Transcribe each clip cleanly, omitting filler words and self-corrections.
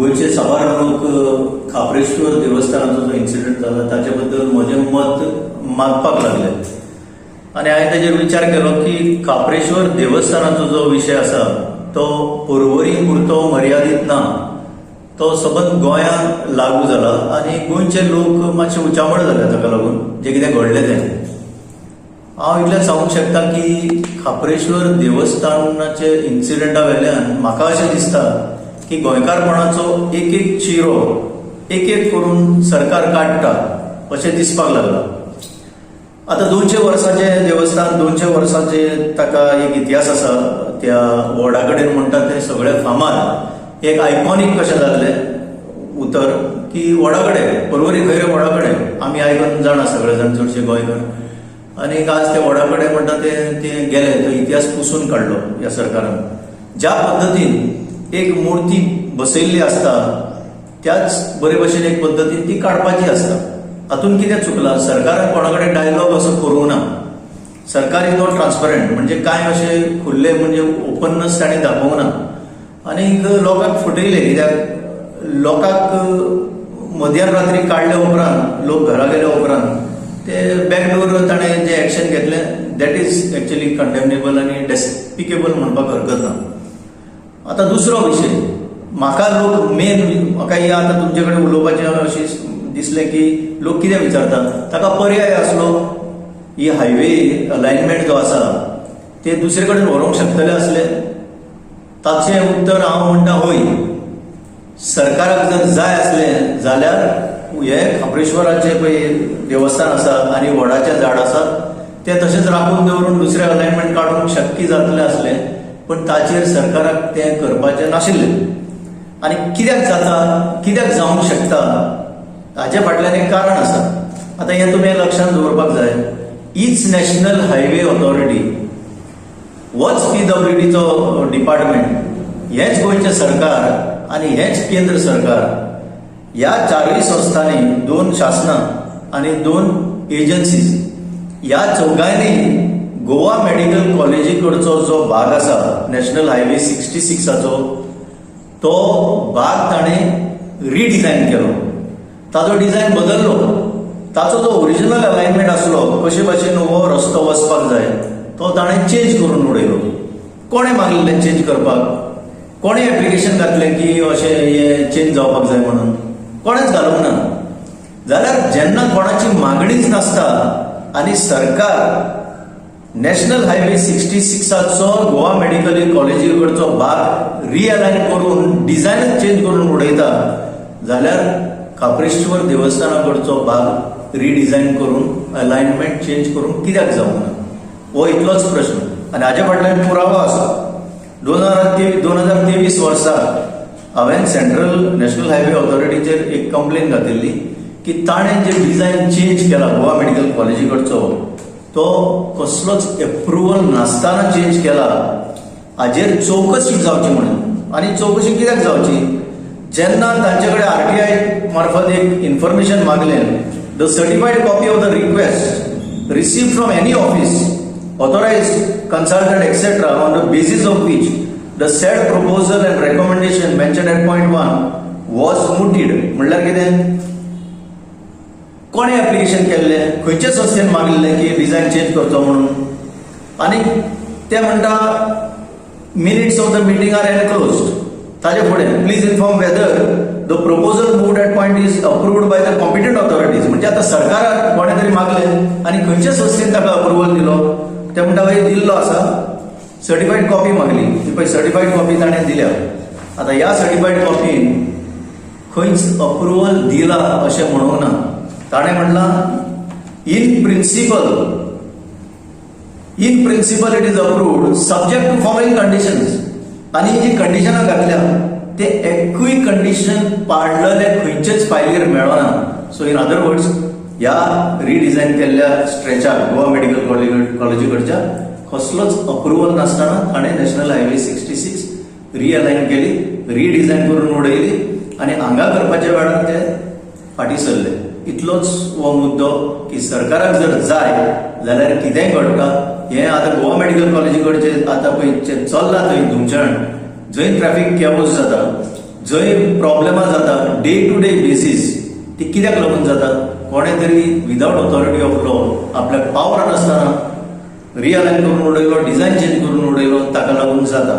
गोंयचे साबार लोक खाप्रेश्वर देवस्थानाचो जो इन्सिडंट जाला ताचे बद्दल म्हजें मत मागपाक लागले आनी हांवें ताजेर विचार केलो की खाप्रेश्वर देवस्थानाचो जो विशय आसा तो पर्वरी पुरतो मर्यादीत ना, तो सबंद गोंयांत लागू जाला आनी गोंयचे लोक मातशे उचांबळ जाले ताका लागून जें कितें घडलें तें. हांव इतलें सांगूंक शकता की खाप्रेश्वर देवस्थानाचे इन्सिडंटा वेल्यान म्हाका अशें दिसता की गोंयकारपणाचो एक एक चिरो एक एक करून सरकार काडटा अशें दिसपाक लागलां. आतां 200 वर्सांचें देवस्थान, 200 वर्सांचे ताका एक इतिहास आसा. त्या वडा कडेन म्हणटा तें सगळें फामाद एक आयकॉनीक कशें जाल्लें उतर की वडा कडेन, पर्वरी खंय रे वडा कडेन, आमी आयकून जाणा सगळे जाण चडशे गोंयकार. आनी आज ते वडा कडेन म्हणटा ते ते गेले, तो इतिहास पुसून काडलो ह्या सरकारान. ज्या पद्दतीन एक मूर्ती बसयल्ली आसता त्याच बरे भशेन एक पद्दतीन ती काडपाची आसता. हातूंत कितें चुकलां? सरकारान कोणा कडेन डायलॉग असो करूंक ना. सरकार is not transparent, म्हणजे कांय अशें खुल्ले म्हणजे ओपननस ताणें दाखोवंक ना आनीक लोकांक फटयले. कित्याक लोकांक मध्यान रात्री काडल्या उपरांत, लोक घरा गेल्या उपरांत ते बॅकडोर ताणें जें एक्शन घेतलें, that is actually कंडेमनेबल आनी डेस्पिकेबल म्हणपाक हरकत ना. आतां दुसरो विशय, म्हाका लोक मेन म्हाका हे आतां तुमचे कडेन उलोवपाचें अशें दिसलें की लोक कितें विचारता, ताका पर्याय आसलो, ही हायवे अलायनमेंट जो आसा ते दुसरे कडेन व्हरूंक शकतले आसले? ताचें उत्तर हांव म्हणटा हय. सरकाराक जर जाय आसलें जाल्यार हे खाप्रेश्वराचें पळय देवस्थान आसा आनी वडाचें झाड आसा तें तशेंच राखून दवरून दुसरें अलायनमेंट काडूंक शक्य जातलें आसलें, पण ताचेर सरकाराक तें करपाचें नाशिल्लें. आनी कित्याक जाता, कित्याक जावंक शकता, ताचे फाटल्यान एक कारण आसा. आतां हें तुमी लक्षांत दवरपाक जाय, हीच नॅशनल हायवे ऑथॉरिटी होच पीडब्ल्यूडीचो डिपार्टमेंट, हेंच गोंयचें सरकार आनी हेंच केंद्र सरकार, ह्या चारूय संस्थांनी, दोन शासनां आनी दोन एजन्सीज, ह्या चौगांनी गोवा मेडिकल कॉलेजी कडचो जो भाग आसा नॅशनल हायवे 66चो, तो भाग ताणें रिडिझायन केलो, ताजो डिझायन बदललो. ताचो जो ओरिजिनल अलायनमेंट आसलो, कशे भाशेन हो रस्तो वचपाक जाय, तो ताणें चेंज करून उडयलो. कोणें मागलेलें चेंज करपाक? कोणें एप्लिकेशन घातलें की अशें हें चेंज जावपाक जाय म्हणून? कोणेंच घालूंक ना. जाल्यार जेन्ना कोणाची मागणीच नासता आनी सरकार नॅशनल हायवे 66चो गोवा मेडिकल कॉलेजी कडचो भाग रिअलायन करून डिझायनच चेंज करून उडयता, जाल्यार खाप्रेश्वर देवस्थाना कडचो भाग रिडिझायन करून अलायनमेंट चेंज करून कित्याक जावंक ना, हो इतलोच प्रश्न. आनी हाजे फाटल्यान पुरावो आसा. 2023 वर्सा हांवें सेंट्रल नॅशनल हायवे ऑथॉरिटीचेर एक कंप्लेन घातिल्ली की ताणें जे डिझायन चेंज केला गोवा मेडिकल कॉलेजी कडचो, तो कसलोच एप्रुवल नासतना चेंज केला, हाजेर चवकशी जावची म्हणून. आनी चवकशी कित्याक जावची? जेन्ना तांचे कडेन आरटीआय मार्फत एक इन्फॉर्मेशन मागलें, the certified copy of the request received from any office, authorized consultant, etc., on the basis of which the said proposal and recommendation mentioned at point 1 was mooted. म्हणल्यार कितें? कोणें एप्लिकेशन केल्लें, खंयचे संस्थेन मागिल्लें की डिझायन चेंज करचो म्हणून? आनी ते म्हणटा, minutes of the meeting are enclosed. ताजे फुडें, please inform whether the proposal moved at point is approved by the competent authorities. म्हणजे आतां सरकाराक कोणें तरी मागलें आनी खंयचे संस्थेन ताका अप्रुवल दिलो? ते म्हणटा, हय, दिल्लो आसा. सर्टिफायड कॉपी मागली, ती पळय सर्टिफायड कॉपी ताणें दिल्या. आतां ह्या सर्टिफायड कॉपीन खंयच अप्रुवल दिला अशें म्हणूंक ना. ताणें म्हणलां, in principle it is approved subject to following conditions. आनी जी कंडिशनां घातल्या ते एकूय कंडिशन पाळलेले खंयचेच फायलीर मेळना. सो इन अदर वर्ड्स, ह्या रिडिझायन केल्ल्या स्ट्रेचाक गोवा मेडिकल कॉलेजी कडच्या कसलोच अप्रुवल नासतना ताणें नॅशनल हायवे 66 रिअलायन केली, रिडिझायन करून उडयली आनी हांगा करपाच्या वेळार ते फाटीं सरले. इतलोच हो मुद्दो की सरकाराक जर जाय जाल्यार कितेंय घडटा. हें आतां गोवा मेडिकल कॉलेजी कडचे आतां पळय चल्लां थंय धुमशण, जंय ट्रॅफिक केओस जाता, जंय प्रॉब्लेमां जाता डे टू डे बेसीस, ती कित्याक लागून जाता? कोणें तरी विदावट ऑथॉरिटी ऑफ लॉ आपल्याक पावर नासतना रिअलायन करून उडयलो, डिझायन चेंज करून उडयलो, ताका लागून जाता.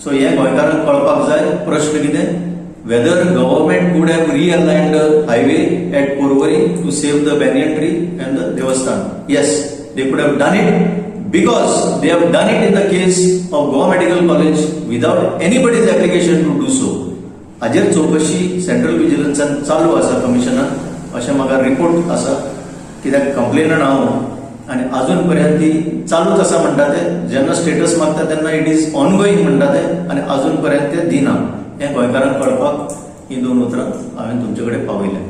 सो हें गोंयकारांक कळपाक जाय. प्रश्न कितें? Whether government could have realigned highway at Porvorim to save the banyan tree and the Devasthan? Yes, they could have done it because they have done it in the case of Goa Medical College without anybody's application to do so. हाजेर चवकशी central विजिलन्सान चालू आसा कमिशनान, अशें म्हाका report आसा, कित्याक complainant हांव आनी अजून पर्यंत ती चालूच आसा म्हणटा ते. जेन्ना स्टेटस मागता तेन्ना it is ongoing म्हणटा ते आनी अजून पर्यंत ते दिना. हें गोंयकारांक कळपाक ही दोन उतरां हांवें तुमचे कडेन पावयल्या.